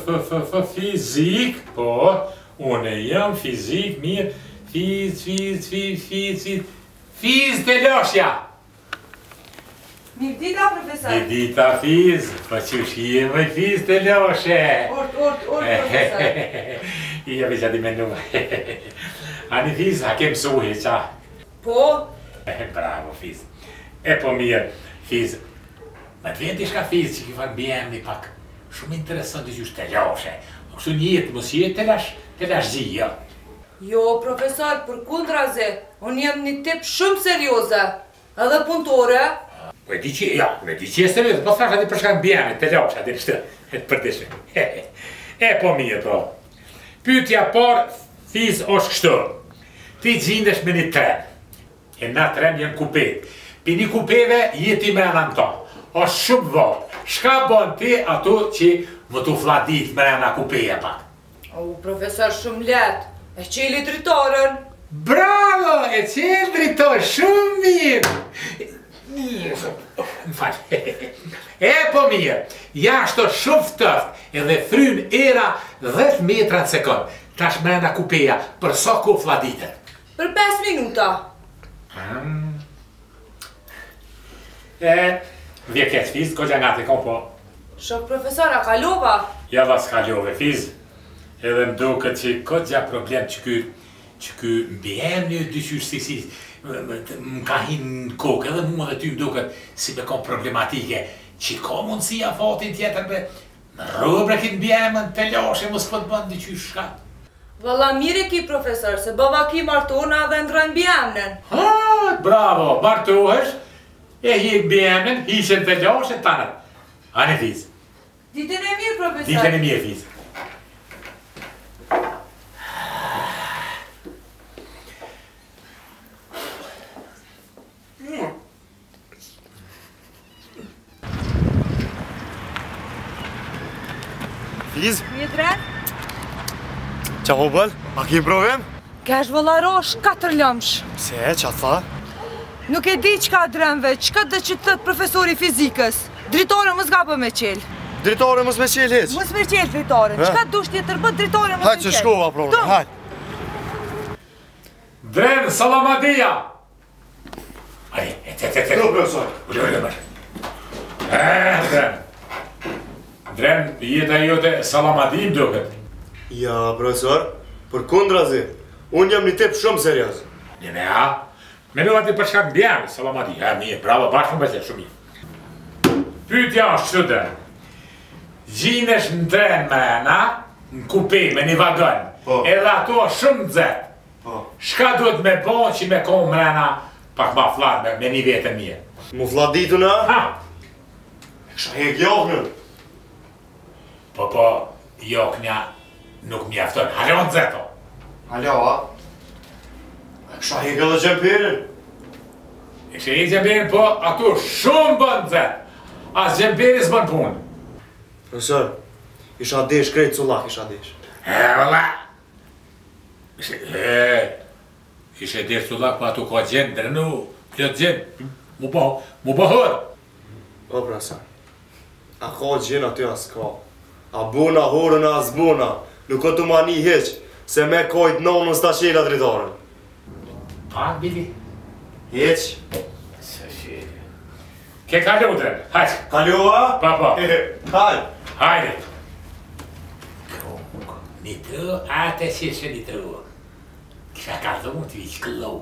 F, F, F, fizik, po, unë jam fizik, mirë, fiz, fiz, fiz, fiz, fiz, fiz teloshja! Mirëdita, profesor. Mirëdita, Fiz. Po qysh je moj Fiz teloshe. Urt, urt, urt, profesor. Ja veç ati menu. Ani Fiz, a ke mësu hiç, a? Po. Bravo, Fiz. E po mirë, Fiz. Me të vjen diçka Fiz që ki farë mbiemni pak. Shumë interesant të qysh teloshe. Po kështu një jetë, mos je telash, telashxhi, jo. Jo, profesor, përkundrazi, unë jam një tip shumë serioze. Edhe punëtore? Po e di që, ja, e di që je serioze, po thash aty për shkak mbiemrit, teloshe, aty kështu, e të përditshme. E po mirë, po. Pyetja parë, Fiz është kështu. Ti gjindesh me një tren. E në tren janë kupet. Pi një kupeve je ti mrena në to. Është shumë vapë. Shka bon ti ato që me t'u flladit mrena kupeja pak? O, profesor, shumë lehtë. E qeli dritoren. Bravo, e qeli dritoren, shumë mirë. Më fal. E po mirë, jashtë është shumë ftoft, edhe fryn era 10 metra në sekond. Tash mrena kupeja, për sa kohë flladitet? Për 5 minuta. Mm. E, vje keq, Fiz, kogja nga të po. Shok profesor, a kalova? Ja valla s'kalove, Fiz. Edhe më duket që kogja problem që ky, që ky mbiemni dyqysh si si, më ka hin në kokë, edhe mua dhe ty më duket si me kon problematike, që ka mundësi afatin tjetër bre, Ndërroje bre këtë mbiemën, teloshe, mos po të bën dyqysh shka. Valla mirë e ki profesor, se baba ki martona dhe ndrroj mbiemnin. Ha, bravo, martohesh, e hjek mbiemnin, hiqen teloshe, tanët. Ani Fiz. Ditën e mirë profesor. Ditën e mirë Fiz. Fiz? Një dren? Qa po bën? A ki provim? Kesh vëlla rosh, katër lëmsh. Pse, qa tha? Nuk e di çka drenve, çka do që të thët profesori fizikës. Dritore mos gabo me qel. Dritore mos me qel hiç? Mos me qel dritore, çka dush tjetër bë dritore mos me qel. Hajt që shkova provim, hajt. Dren, salamadia! Ai, e te te te. Jo, profesor. Ule, ule, ule. Eh, Dren. Dren, jeta jote salamadi më duket. Ja, profesor, përkundrazi, unë jam një tip shumë serioz. Një me a? Menova ti për shkak mbiemrit, salamadi. E, mirë, bravo, bashkë më pëlqen, shumë mirë. Pyetja është kështu, Dren. Gjinesh në tren mrena, në kupe, me një vagon. Po. Edhe ato është shumë nxehtë. Po. Shka duhet me bo që me konë mrena pak ma fllad me, me ni vetën mirë? Mu flladitun a? Ha! E kisha hek joknën. Po po, joknja nuk mjafton. Hala nxehtë o. Hala, a? E kisha hek edhe xhemperin. E kisha hek xhemperin, po ato shumë bën nxehtë. As xhemperi s'bën punë. Profesor, isha desh krejt cullak, isha desh. E, valla, E, ishe desh cullak, po ato ka xhin, drenu, plot xhin, mu po, mu po hor. O, profesor, a ka xhin aty a s'ka? A bona horën a s'bona? Nuk o tu ma ni hiq, se me kajt nonën s'ta qela dritaren. Pa, bili? Hiq. Se shi. Ke kalu, Dren, hajt. Kalova? Pa, po. Hajt. Hajde. Një tru, atë që ishte një tru. Kisha ka dhunë të i qëllu.